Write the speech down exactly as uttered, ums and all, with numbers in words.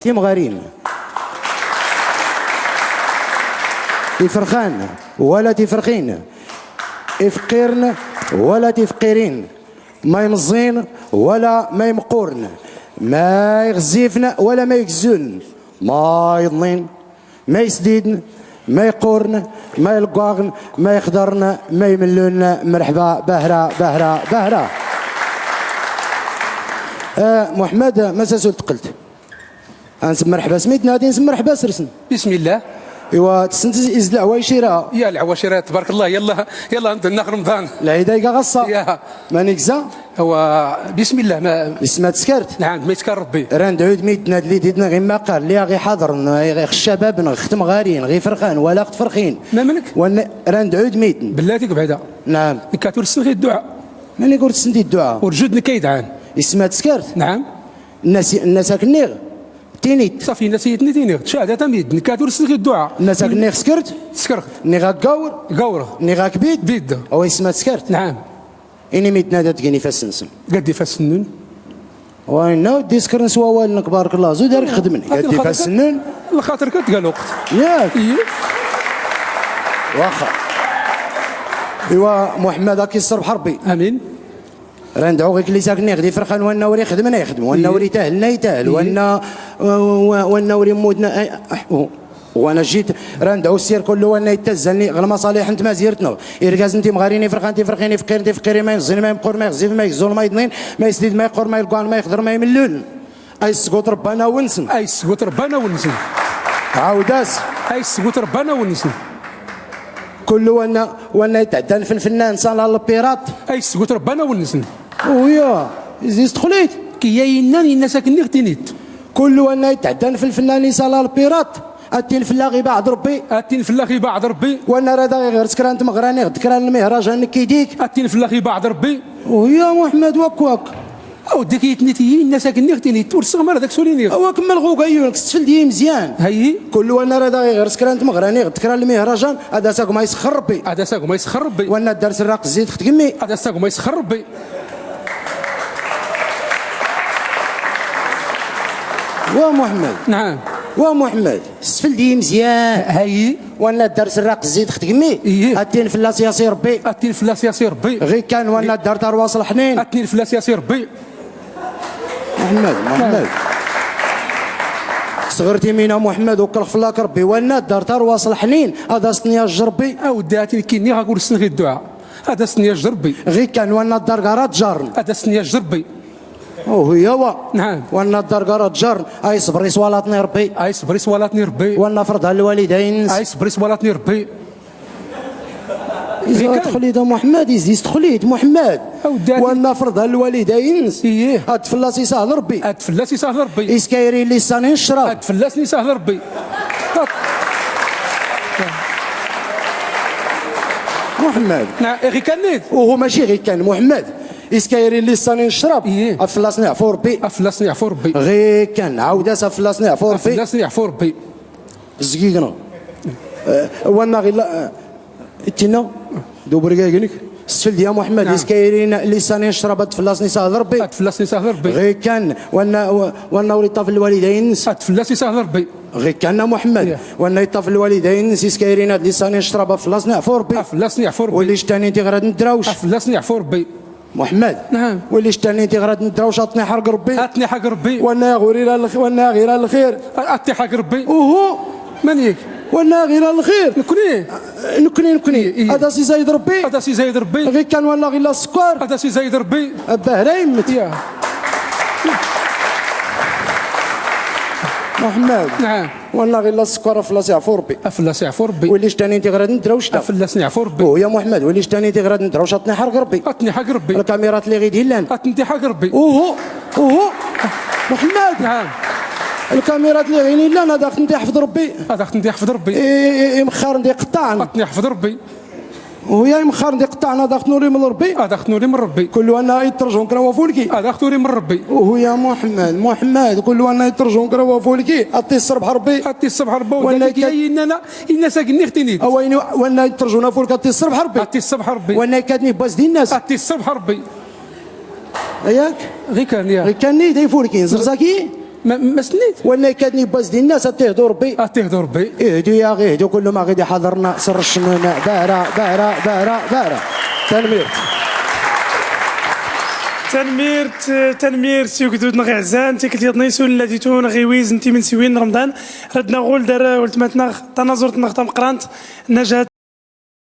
timɣarin. Ifrxan wala tifrxin, ifqirn wala tifqirin, ma imẓẓin wala ma imqqurn, ma iɣzifn wala ma igzzun, ma iḍnin, ma isdidn, ma iqqurn, ma ilgwaɣn, ma ixḍrn, ma imllun. Mrḥba, bahra, bahra, bahra. Eh, Muḥmad, masa sul tqqlt? Ad nsmrḥba s midn, ad nsmrḥba s rsn. Bismillah. Iwa, tssnt iz d lɛwacira? Ya, lɛwacira, tbark llah, yalla, yalla, nnax Rmḍan. Lɛid ayga ɣassa. Ya. Mani gza? Wa, bismillah, ma... Isma tskart? Nɛam, ma itskar Rbbi. Rand ɛud midn ad lli didn ɣ immaqar, lli aɣ iḥaḍrn, ɣ ccabab, ɣ tmɣarin, ɣ ifrxan, wala ɣ tfrxin. Mamnk? Wan, rand ɛud midn. Bllatik bɛda. Nɛam. Nkka ur ssnɣ i dduɛa. Mani ur ssnt i dduɛa? Ur jud nkka idɛan. Isma tskart? Nɛam. Nnas, nnas ak nniɣ tinit. Safi, nnas ak nniɣ tinit. Cahdat a midn, nkka ur ssnɣ i dduɛa. Nnas ak nniɣ skrt? Skrt. Nniɣ ak gawr? Gawr. Nniɣ ak bid? Bid. Awa isma tskart? Nɛam. Ini midn ad ad gin ifassn nsn. Gad ifassn nnun. Wa inna, ur d-iskrn s wawal-nk, bark llah, zud ar k-xdmn. Gad ifassn nnun. Lxaṭr kat ga lwqt. Yak. Iyi. Waxa. Iwa, Muḥmad, ak issrbḥ Rbbi. Amin. Rand ɛuɣ ikli s ak nniɣ, d ifrxan wanna ur ixdmn a ixdm, wanna ur itahln a itahl, wanna, wa-, wa-, wanna ur immutn a, a, Wana jit, rand ɛussir kullu wanna ittazzaln ɣ lmaṣalix n tmazirt-nɣ. Irgazn timɣarin, ifrxan tifrxin, ifqirn tifqirin, ma imẓẓin ma imqqurn, ma iɣzifn ma igzzun, ma iḍnin, ma isdidn ma iqqurn, ma ilgwaɣn ma ixḍrn, ma imlluln. A issgut Rbbi anaw-nsn. A issgut Rbbi anaw-nsn. Ɛawd-as. A issgut Rbbi anaw-nsn. Kullu wanna, wanna itɛddan f lfnna n sala lpirat. A issgut Rbbi anaw-nsn. Uya, is, is txlit. Kiyya innan inna s ak nniɣ tinit. Kullu wanna itɛddan f lfnna n sala lpirat. Ad-t-infllaɣ ibaɛḍ Rbbi. Ad-t-infllaɣ ibaɛḍ Rbbi. Wanna rad aɣ-iɣr s kra n tmɣra-nni ɣ-d kra n lmihrajan nekk id-ik. Ad-t-infllaɣ ibaɛḍ Rbbi. Uya Muḥmad, wakk wakk. Awd dik itnit iyi, inna s ak nniɣ tinit, ur ssɣ mara d ak sul iniɣ. Awa kmml ɣ ugayyur-nk, sfld iyi mzyan. Hayyi. Kullu wanna rad aɣ-iɣr s kra n tmɣra-nni ɣ-d kra n lmihrajan, ad as-agma isxr Rbbi. Ad as-agma isxr Rbbi. Wanna ddar s rraq zzit ɣ tgmmi. Ad as-agma isxr Rbbi. Wa Muḥmad. Nɛam. Wa Muḥmad. Sfld iyi mzyan. Hayyi. Wanna ddar s rraq zzit ɣ tgmmi. Iyi. Ad-t-inflla s yasi Rbbi. Ad-t-inflla s yasi Rbbi. Ɣikkan wanna ddar tarwa s lḥnin. Ad-t-inflla s yasi Rbbi. Muḥmad, Muḥmad. Sɣrt imin a Muḥmad, ukklɣ flak Rbbi. Wanna ddar tarwa s lḥnin, ad as-tn-yajj Rbbi. Awd, ad-t-in-kinni ɣak ur ssnɣ i dduɛa. Ad as-tn-yajj Rbbi. Ɣikkan wanna ddar gar ad-jarn. Ad as-tn-yajj Rbbi. Uhu, yawa. Nɛam. Wanna ddar gar ad-jarn, a isbr iswalatni Rbbi. A isbr iswalatni Rbbi. Wanna frḍ a lwalidayn-ns. A isbr iswalatni Rbbi. Iza txlit a Muḥmad, iza txlit Muḥmad. Awd, ad-t-in- Wanna frḍ a lwalidayn-ns. Ih. Ad flla-s isahl Rbbi. Ad flla-s isahl Rbbi. Iskayri lli ssanin ccrab. Ad flla-s isahl Rbbi. Muḥmad. Nɛam, ɣikkan-nni. Uhu, maci ɣikkan, Muḥmad. Iskayri lli ssanin ccrab, ih, ad flla-s iɛfu Rbbi. Ad flla-s iɛfu Rbbi. Ɣikkan, ɛawd-as, ad flla-s iɛfu Rbbi. Ad flla-s iɛfu Rbbi. Zgigna. Eh, wanna ɣ illa, eh, ittinna, d ubrgag-nnek. Sfld-iyi a Muḥmad, nɛam, iskayri lli ssanin ccrab, ad flla-s isahl Rbbi. Ad flla-s isahl Rbbi. Ɣikkan, wanna, wa-, wanna ur iṭṭaf lwalidayn-ns. Ad flla-s isahl Rbbi. Ɣikkan a Muḥmad. Iya. Wanna iṭṭaf lwalidayn-ns, iskayri lli ssanin ccrab, ad flla-s iɛfu Rbbi. Ad flla-s iɛfu Ṛebbi. Walli ictanin tiɣrad n drawc. Ad flla-s iɛfu Ṛebbi. Muḥmad. Naɛam. Walli ictanin tiɣrad n drawc, ad tn-iḥrq Ṛebbi. Ad tn-iḥrq Ṛebbi. Wanna aɣ ur ira lx-, wanna aɣ ira lxir. Ad, ad t-iḥrq Ṛebbi. Uhu. Mani-k? Wanna aɣ ira lxir. Nekni. Nekni, nekni. Iy, iy. Ad as-izayd Ṛebbi. Ad as-izayd Ṛebbi. Ɣikkan wanna aɣ illa sskkar. Ad as-izayd Ṛebbi. Abbah ra immet. Ya. Muḥmad. Naɛam. Wanna aɣ illa sskkar, ad flla-s iɛfu Ṛebbi. Ad flla-s iɛfu Ṛebbi. Walli ictanin tiɣrad n drawc. Ad flla-s iɛfu Ṛebbi. Uhu ya Muḥmad, walli ictanin tiɣrad n drawc, ad tn-iḥrq Ṛebbi. Ad tn-iḥrq Ṛebbi. Lkamirat lli ɣid illan. Ad tent-iḥrq Ṛebbi. Uhu, uhu. Muḥmad. Naɛam. Lkamirat lli ɣid illan, ad aɣ-tent-iḥfḍ Ṛebbi. Ad aɣ-tent-iḥfḍ Ṛebbi. I, i, i, imxxaren d-iqeṭṭɛen. Ad ten-iḥfḍ Ṛebbi. Uhu ya imxxaren d-iqeṭṭɛen, ad aɣ-ten-ur imḍ Ṛebbi. Ad aɣ-ten-ur imḍ Ṛebbi. Kullu wanna iṭṭerjun kra wafulki. Ad aɣ-t-ur imḍ Ṛebbi. Uhu ya Muḥmad, Muḥmad, kullu wanna iṭṭerjun kra wafulki, ad t-isserbeḥ Ṛebbi. Ad t-isserbeḥ Ṛebbi, wanna wanna ikka-, ikka-, inna-, inna-s ak nniɣ tinit. Awa ini, wanna iṭṭerjun afulki, ad t-isserbeḥ Ṛebbi. Ad t-isserbeḥ Ṛebbi. Wanna ikka-, ad ten-ibbas dinna-s. Ad t-isserbeḥ Ṛebbi. Ayak? Ɣikkan, ya. Ɣikkan-nni, d ifulkin, zrẓaki? Ma s-nit wanna ikadni bas dinna s-attihdu rbbi attihdu rbbi. Ihdu yaɣ ihdu kullu ma ɣidi ḥaḍrna s-rrcnun. Bara bara bara bara. Tanmirt. Tanmirt tanmirt s-ugdud n-ɣiɛzan tikkelt yaḍni s-unladitun ɣiwiz n-timensiwin n-rmḍan. Radna ɣul dar ultmatna tanaẓurt n-ɣ tamqrant. Najat.